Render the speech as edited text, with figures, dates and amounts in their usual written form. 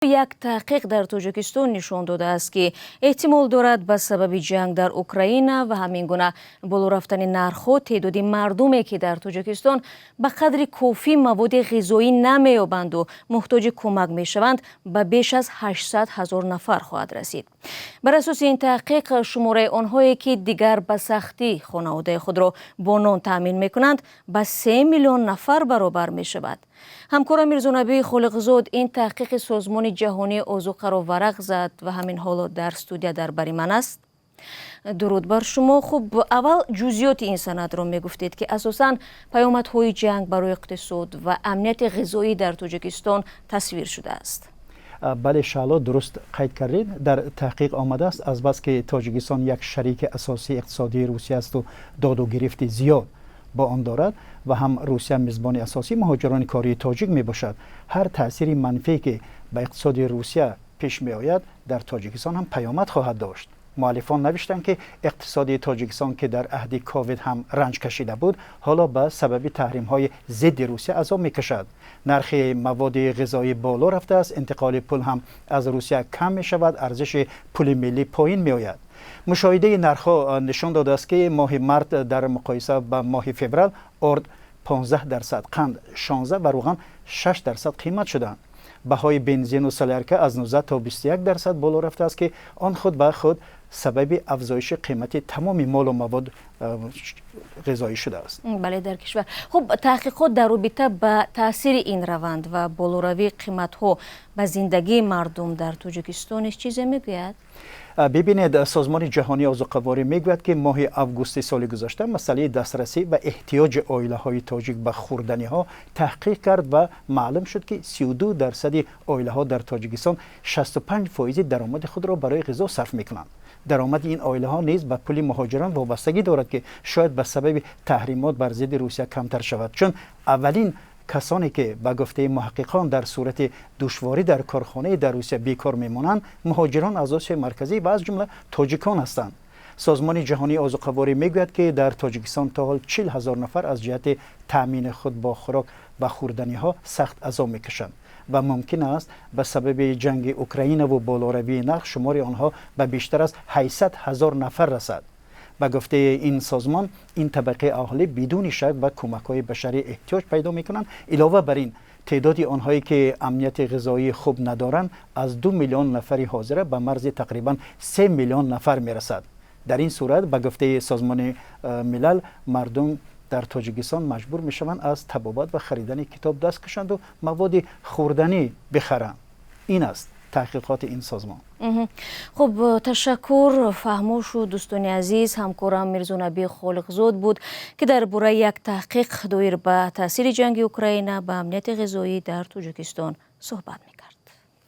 Як таҳқиқ дар Тоҷикистон нишон додааст, ки эҳтимол дорад ба сабаби ҷанг дар Украина ва ҳамин гуна боло рафтани нархҳо теъдоди мардуме, ки дар Тоҷикистон ба қадри кофӣ маводи ғизоӣ намеёбанду муҳтоҷи кӯмак мешаванд, ба беш аз 800 ҳазор нафар хоҳад расид. Бар асоси ин таҳқиқ, шумораи онҳое, ки дигар ба сахтӣ хонаводаи худро бо нон таъмин мекунанд, ба 3 миллион нафар баробар мешавад. Ҳамкорам Мирзонабӣ Холиқзод ин таҳқиқи Созмони ҷаҳонии озуқаро варақ зад ва ҳамин ҳоло дар студия дар бари ман аст. Дуруд бар шумо. Хуб, аввал ҷузъиёти ин санадро мегуфтед, ки асосан паёмадҳои ҷанг барои иқтисод ва амнияти ғизоӣ дар Тоҷикистон тасвир шудааст. Бале, Шаҳло, дуруст қайд кардед. Дар таҳқиқ омадааст, азбаски Тоҷикистон як шарики асосии иқтисодии Русия асту доду гирифти зиёд бо он дорад ва ҳам Русия мизбони асосии муҳоҷирони кории тоҷик мебошад, ҳар таъсири манфие, ки ба иқтисоди Русия пеш меояд, дар Тоҷикистон ҳам паёмад хоҳад дошт. Муаллифон навиштанд, ки иқтисоди Тоҷикистон, ки дар аҳди ковид ҳам ранҷ кашида буд, ҳоло ба сабаби таҳримҳои зидди Русия азоб мекашад. Нархи маводи ғизоӣ боло рафтааст, интиқоли пул ҳам аз Русия кам мешавад, арзиши пули миллӣ поин меояд. Мушоҳидаи нархҳо нишон додааст, ки моҳи март дар муқоиса ба моҳи феврал орд 15%, қанд 16 ва рӯған 6% қимат шуданд. Баҳои бензину солярка аз 19 то 21% боло рафтааст, ки он худ ба худ сабаби афзоиши қимати тамоми молу мавод ғизоӣ шудааст. Бале, дар кишвар. Хуб, таҳқиқот дар робита ба таъсири ин раванд ва болоравии қиматҳо ба зиндагии мардум дар Тоҷикистон низ чизе мегӯяд? Бибинед, Созмони ҷаҳонии озуқаворӣ мегӯяд, ки моҳи августи соли гузашта масъалаи дастрасӣ ва эҳтиёҷи оилаҳои тоҷик ба хӯрданиҳо таҳқиқ кард ва маълум шуд, ки 32 дарсади оилаҳо дар Тоҷикистон 65 фоизи даромади худро барои ғизо сарф мекунанд. Даромади ин оилаҳо низ ба пули муҳоҷирон вобастагӣ дорад, ки шояд ба сабаби таҳримот бар зидди Русия камтар шавад, чун аввалин касоне, ки ба гуфтаи муҳаққиқон дар сурати душворӣ дар корхонае дар Русия бекор мемонанд, муҳоҷирон аз Осиёи Марказӣ ва аз ҷумла тоҷикон ҳастанд. Созмони ҷаҳонии озуқаворӣ мегӯяд, ки дар Тоҷикистон то ҳол 40 ҳазор нафар аз ҷиҳати таъмини худ бо хӯрок ва хӯрданиҳо сахт азоб мекашанд ва мумкин аст ба сабаби ҷанги Украинаву болоравии нарх шумори онҳо ба бештар аз 800 ҳазор нафар расад. Ба гуфтаи ин созмон, ин табақаи аҳолӣ бидуни шак ба кӯмакҳои башарӣ эҳтиёҷ пайдо мекунанд. Илова бар ин, теъдоди онҳое, ки амнияти ғизоии хуб надоранд, аз 2 миллион нафари ҳозира ба марзи тақрибан 3 миллион нафар мерасад. Дар ин сурат, ба гуфтаи Созмони Милал, мардум дар Тоҷикистон маҷбур мешаванд аз табобат ва харидани китоб даст кашанду маводи хӯрданӣ бихаранд. Ин аст таҳқиқоти ин созмон. Хуб, ташаккур, фаҳмо шуд. Дӯстони азиз, ҳамкорам Мирзонабӣ Холиқзод буд, ки дар бораи як таҳқиқ доир ба таъсири ҷанги Украина ба амнияти ғизоӣ дар Тоҷикистон суҳбат мекард.